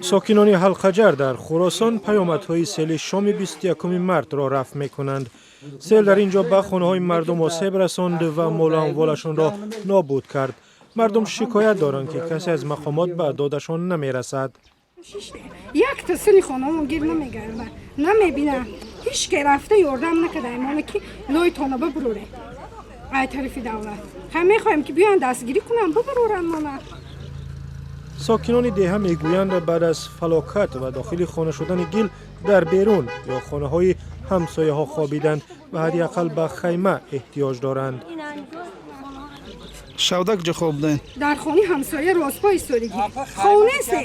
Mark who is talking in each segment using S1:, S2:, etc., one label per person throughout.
S1: Сокинони Ҳалқаҷар дар Хуросон паёмадҳои сели шоми 21 мартро рафъ мекунанд. Сел дар ин ҷо ба хонаҳои мардум осеб расонд ва молу амволашонро нобуд кард. Мардум шикоят доранд, ки касе аз мақомот ба додашон намерасад.
S2: Якта сири хонамон гир намегарда, намебина. Ҳеч ке рафта ёрдам накарда моне, ки лойтона бибуроре. Ай тарафи давлат хай мехоҳем, ки биёянд, дастгирӣ кунанд, бибуроранд мона.
S1: Сокинони деҳа мегӯянд, баъд аз фалокат ва дохили хона шудани гил дар берун ё хонаҳои ҳамсояҳо хобиданд ва ҳадди ақал ба хайма эҳтиёҷ доранд.
S3: Шавда куҷо хоб будем?
S2: Дар хонаи ҳамсоя ростпо истодагӣ хонесе.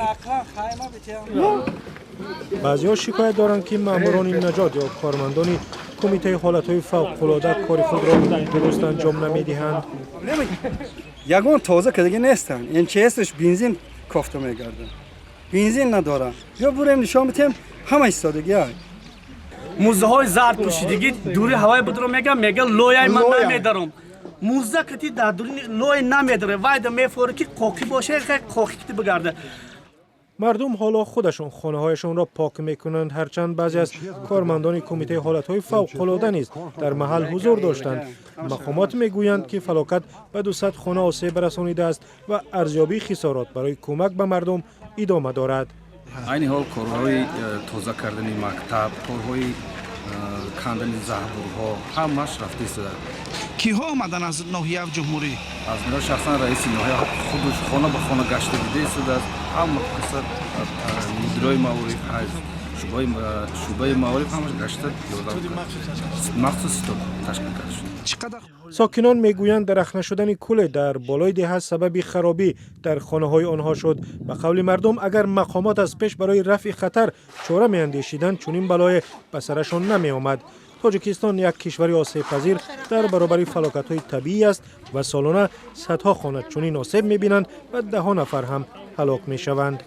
S1: Баъзеҳо шикоят доранд, ки маъмурони наҷот ё кормандони Кумитаи ҳолатҳои фавқулода кори худро дуруст анҷом намедиҳанд.
S4: Ягон тоза кардагӣ нестанд. МЧС ш бензин кофта мегарданд, бензин надоранд. Ё бурем, нишон битем, ҳама истодагӣ.
S5: Мӯзаҳои зард пӯшидагӣ дури ҳавай будро мегам, мега: «Лояй, ман намедаром». Мӯза кати дар дури лой намедаре, вайда мефоре, ки қоқӣ боша, қоқӣ кити бигарда.
S1: Мардум ҳоло худашон хонаҳояшонро пок мекунанд. Ҳарчанд баъзе аз кормандони Кумитаи ҳолатҳои фавқулода низ дар маҳал ҳузур доштанд. Мақомот мегӯянд, ки фалокат ба 200 хона осеб расонидааст ва арзёбии хисорот барои кӯмак ба мардум идома дорад.
S6: Айни ҳол корҳои тоза кардани мактаб, корҳои кандани заҳбурҳо ҳамаш рафта истода.
S3: Киҳо омадан аз ноҳия, ҷумҳурӣ?
S6: Аз ноҳия шахсан раиси ноҳия худаш хона ба хона гашта дида истодааст. Ҳама каса, мудирои маориф, шӯъбаи маориф ҳамаш гашта ёрдам, махсус штаб ташкил карда шуд.
S3: Чӣ қадар?
S1: Сокинон мегӯянд, дарахт нашудани кӯле дар болои деҳа сабаби харобӣ дар хонаҳои онҳо шуд. Ба қавли мардум, агар мақомот аз пеш барои рафъи хатар чора меандешиданд, чунин балое ба сарашон намеомад. Тоҷикистон як кишвари осебпазир дар баробари фалокатҳои табиӣ аст ва солона садҳо хона чунин осеб мебинанд ва даҳҳо нафар ҳам ҳалок мешаванд.